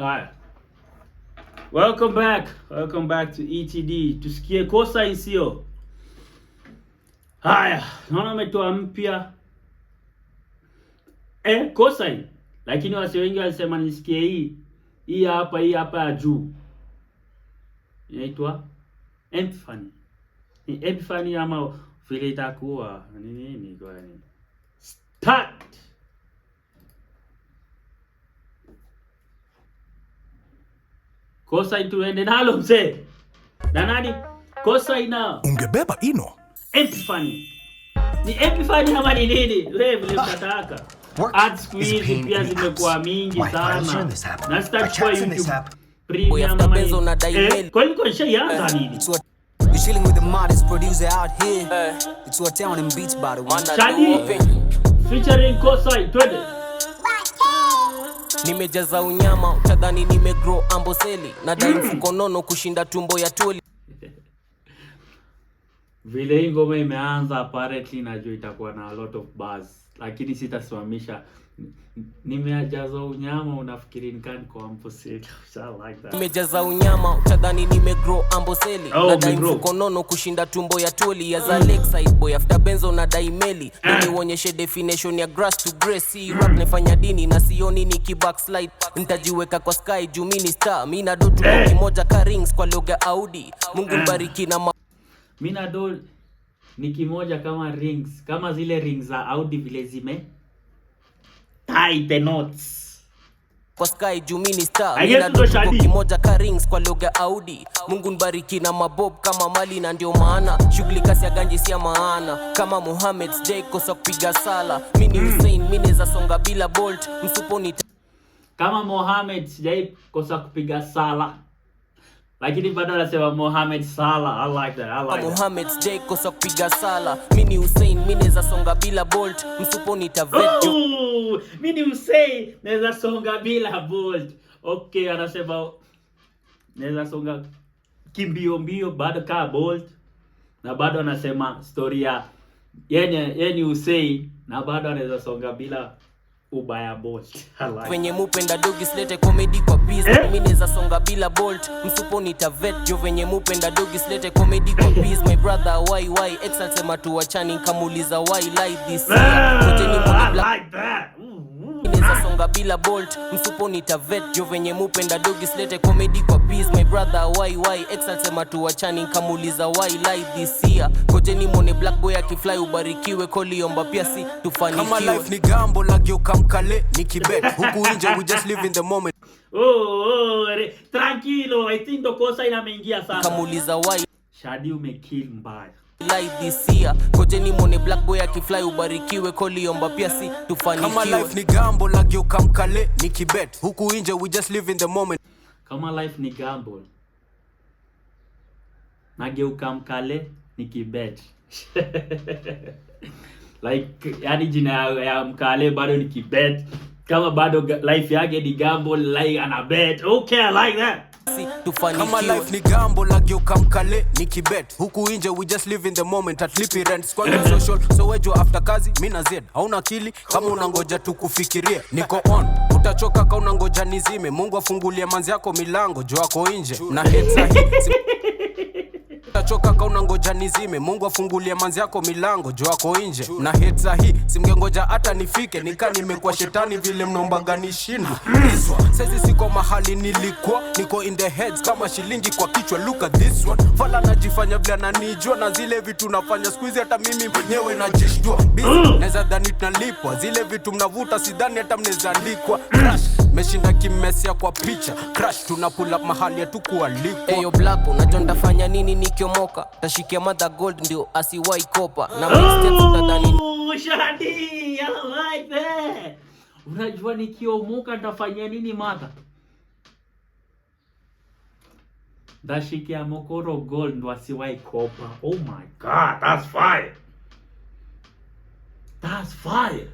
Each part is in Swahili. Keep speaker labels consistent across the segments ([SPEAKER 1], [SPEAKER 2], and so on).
[SPEAKER 1] Haya. Welcome back. Welcome back to ETD. Tusikie kosa sio. Haya, naona umetoa mpya. Kosa. Lakini wasi wengi walisema nisikie hii. Hii hapa ya juu. Inaitwa Epiphany. Ni Epiphany ama vile itakuwa ni nini kwa nini? Start. Kosa tuende nalo mzee. Na nani? Kosa ina
[SPEAKER 2] Ungebeba Ino.
[SPEAKER 1] Epiphany. Ni Epiphany ama ni nini? Wewe vile mtataka. Ads siku hizi pia zimekuwa mingi sana. Na sitachukua YouTube Premium ama nini. Kwa hiyo nishaianza nini?
[SPEAKER 3] You're chilling with the modest producer out here. It's what town and beats by the way.
[SPEAKER 1] Shadi featuring Kosai, twende.
[SPEAKER 4] Nimejaza unyama utadhani nimegrow Amboseli na dai mfuko nono kushinda tumbo ya toli.
[SPEAKER 1] Vile hii ngoma imeanza apparently najua itakuwa na a lot of buzz, lakini sitasimamisha. Nimejaza unyama unafikiri nikaa niko Amboseli. I like that.
[SPEAKER 4] Nimejaza unyama utadhani nimegrow Amboseli
[SPEAKER 1] Oh,
[SPEAKER 4] na dai
[SPEAKER 1] umegrow.
[SPEAKER 4] mfuko nono kushinda tumbo ya toli ya za Lakeside boy after benzo na dai meli. Nionyeshe definition ya grass to grace. Si rap nifanya dini na sioni niki backslide. Nitajiweka kwa sky juu mimi ni star. Mimi na do tu kimoja ka rings kwa lugha Audi. Mungu mbariki na
[SPEAKER 1] Mimi na do ni kimoja kama rings, kama zile rings za Audi vile zime tie the knots.
[SPEAKER 4] Kwa sky juu mimi ni star.
[SPEAKER 1] I
[SPEAKER 4] Mimi
[SPEAKER 1] guess
[SPEAKER 4] na
[SPEAKER 1] ndo
[SPEAKER 4] do tuko
[SPEAKER 1] Shadi.
[SPEAKER 4] kimoja ka rings kwa lugha Audi. Mungu mbariki na mabob kama mali na ndio maana shughuli kasi ya ganji si ya maana. Kama Muhammad sijai kosa kupiga sala. Mimi ni Hussein, mimi naweza songa bila bolt. Msupo ni
[SPEAKER 1] Kama Mohamed sijai kosa kupiga sala. Lakini bado anasema Mohamed Salah. I like that. I like that.
[SPEAKER 4] Mohamed sijai kosa kupiga sala. Mimi ni Hussein, mimi naweza songa bila bolt. Msupo ni tavet.
[SPEAKER 1] Oh, mimi ni Hussein, naweza songa bila bolt. Okay, anasema naweza songa kimbio mbio bado kaa bolt. Na bado anasema story ya yeye ni Hussein na bado anaweza songa bila ubaya bolt. I like.
[SPEAKER 4] Venye mupenda dogi slete comedy kwa biz. Mimi naweza songa bila bolt. Msupo ni tavet. Jo venye mupenda dogi slete comedy kwa biz. My brother why why ex alisema tuachani nikamuuliza why lie this year. Ngojeni muone
[SPEAKER 1] I
[SPEAKER 4] black
[SPEAKER 1] like that. Ooh, ooh,
[SPEAKER 4] Naweza
[SPEAKER 1] nice.
[SPEAKER 4] songa bila bolt. Msupo ni tavet. Jo venye mupenda dogi slete comedy kwa biz. My brother why why ex alisema tuachani nikamuuliza why lie this year. Ngojeni muone black boy akifly ubarikiwe koliomba pia si
[SPEAKER 2] Kama
[SPEAKER 4] tufanikiwe.
[SPEAKER 2] life ni gambo la geuka mkale ni kibet. Huku nje we just live in the moment.
[SPEAKER 1] Oh, tranquilo, I think ndo kosa inameingia sana.
[SPEAKER 4] Kamuuliza why
[SPEAKER 1] Shadi umekill mbaya.
[SPEAKER 4] lie this year. Ngojeni muone black boy akifly ubarikiwe koliomba pia si
[SPEAKER 2] Kama
[SPEAKER 4] tufanikiwe.
[SPEAKER 2] life ni gambo la geuka mkale ni kibet. Huku nje we just live in the moment.
[SPEAKER 1] Kama life ni gamble. Nageuka mkale ni kibet. Like yani jina ya mkale bado ni kibet. Kama bado life yake ni gamble, like ana bet. Okay, I like that.
[SPEAKER 4] Si
[SPEAKER 2] Kama
[SPEAKER 4] tufanikiwe.
[SPEAKER 2] life ni gambo la geuka mkale ni kibet. Huku nje we just live in the moment. Atlipi rent squad social. So wejo after kazi mimi na Z. Hauna akili kama unangoja tu kufikirie. Niko on. Utachoka kama unangoja nizime. Mungu afungulie manzi yako milango juu yako nje. Na hate sahi. Utachoka kama unangoja nizime. Mungu afungulie manzi yako milango juu yako nje. Na hate sahi. Simngengoja hata nifike. Nika nimekuwa shetani vile mnaombaga nishindwe. Saizi siko mahali nilikuwa. Niko in the heads kama shilingi kwa kichwa. Look at this one. Fala najifanya vile ananijua na zile vitu nafanya siku hizi hata mimi mwenyewe najishtua. Busy naweza dhani tunalipwa. Zile vitu mnavuta sidhani hata mnaweza andikwa. Crash meshinda kimesia kwa picha. Crash tuna pull up mahali hatukualikwa.
[SPEAKER 4] Eyo black, unajua nitafanya nini nikiomoka? Tashikia mother gold ndio asiwahi kopa. Na mixtapes utadhani
[SPEAKER 1] Oh, Shadi, I like that. Unajua nikiomoka nitafanya nini mother? Ndashikia mokoro gold ndo asiwahi kopa. Oh my God, that's fire. That's fire.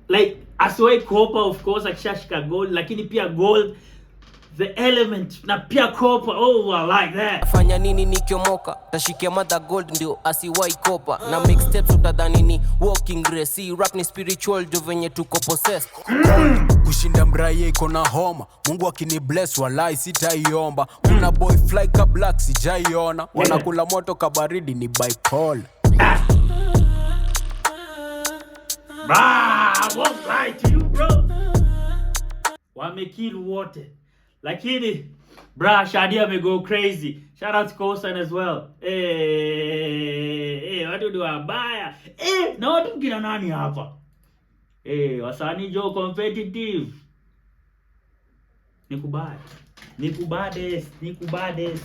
[SPEAKER 1] Like asiwahi kopa of course akishashika gold, lakini pia gold The Element na pia Kopa. Oh, I like that.
[SPEAKER 4] Fanya nini nikiomoka? Tashikia mother gold ndio asiwai kopa. Na mixtapes utadhani ni walking grace. Si rap ni spiritual jo venye tuko possessed.
[SPEAKER 2] Kushinda mraia iko na homa. Mungu akini bless, walai sitaiomba. Kuna boy fly ka black sijaiona, wanakula moto kabaridi ni bipolar.
[SPEAKER 1] Bruh, I won't lie to you, bro. Wamekill wote. Lakini bruh, Shadi ame go crazy. Shout out to Kosan as well. Eh, eh, watu ni wabaya. Eh, na watu kina nani hapa? Eh, wasanii jo competitive. Ni kubaya. Ni kubades, ni kubades.